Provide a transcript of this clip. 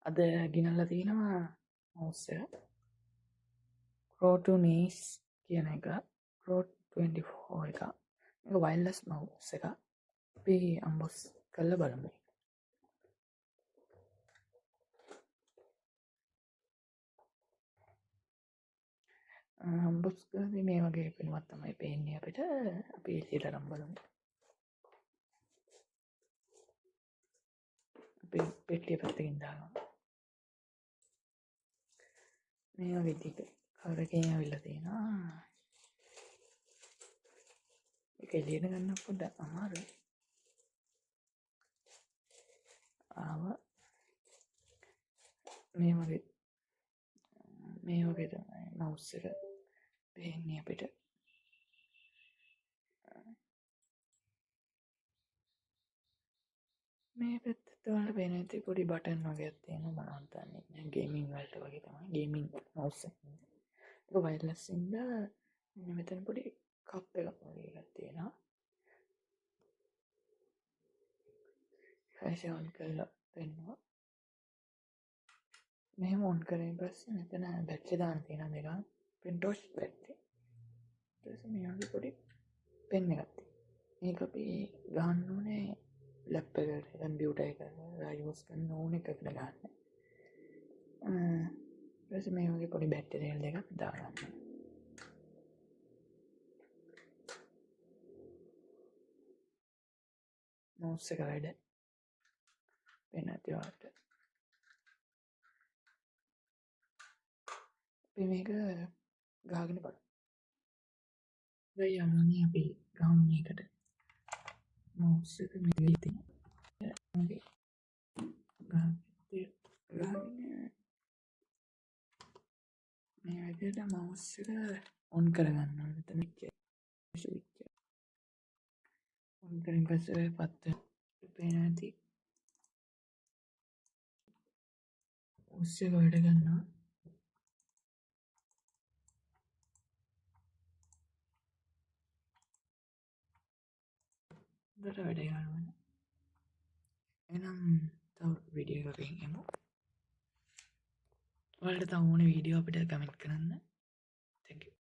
අද ගෙනල්ලා තියෙනවා මවුස් එක Chrotunes කියන එක Pro 24 එක. මේක වයර්ලස් මවුස් එක. අපි අන්බොක්ස් කරලා බලමු. අන්බොක්ස් කරද්දී මේ වගේ පෙනුමක් තමයි පේන්නේ අපිට. අපි එළියට අරන් බලමු. අපි පෙට්ටිය පැත්තකින් දානවා. මේ වගේ දිග කවර් එකකින් ඇවිල්ලා තියෙනවා. ඒක එළියට ගන්න පොඩ්ඩක් අමාරුයි. ආවා. මේ වගේ තමයි මවුස් එක පේන්නේ අපිට. මේ පැත්තට ඔයාලට පේන ඇති පොඩි බටන් වගේක් තියෙනවා. මොනවද දන්නේ නැහැ. ගේමින් වලට වගේ තමයි. ගේමින් මවුස් එක. ඒක වයර්ලස් හින්දා මෙන්න මෙතන පොඩි කප් එකක් වගේ එකක් තියෙනවා. ෆ්ලෑෂ් ඔන් කරලා පෙන්නුවා. මෙහෙම ඔන් කරෙන් පස්සේ මෙතන බැටරි දාන්න තියෙනවා දෙකක්. පෙන් ටොච් බැටරි. ඊට පස්සේ මේ වගේ පොඩි පෙන් එකක් තියෙනවා. මේක අපි ගහන්න ඕනේ ලැප් එකට, කම්පියුටර් එකට, යූස් කරන ඕන එකකට ගන්න. ඊට පස්සේ මේ වගේ පොඩි බැටරි දෙකක් දාගන්න. මවුස් එක වැඩ වෙන ඇති ඔයාලට. අපි මේක ගහගෙන බලමු. දැන් යාළුවනේ අපි ගහමු මේකට. මවුස් එක මේ විදිහට තියෙනවා. ගහගෙන මේ විදිහට මවුස් එක ඔන් කරගන්න ඕනේ. මෙතන ස්විච් එක ඔන් කරන් පස්සේ ඔය පත්ත පේන ඇති. මවුස් එක වැඩ ගන්නවා. හොඳට වැඩ ගන්නවා. එහෙනම් තව වීඩියෝ එකකින් එමු. ඔයාලට තව ඕනේ වීඩියෝ අපිට කමෙන්ට් කරන්න. Thank you.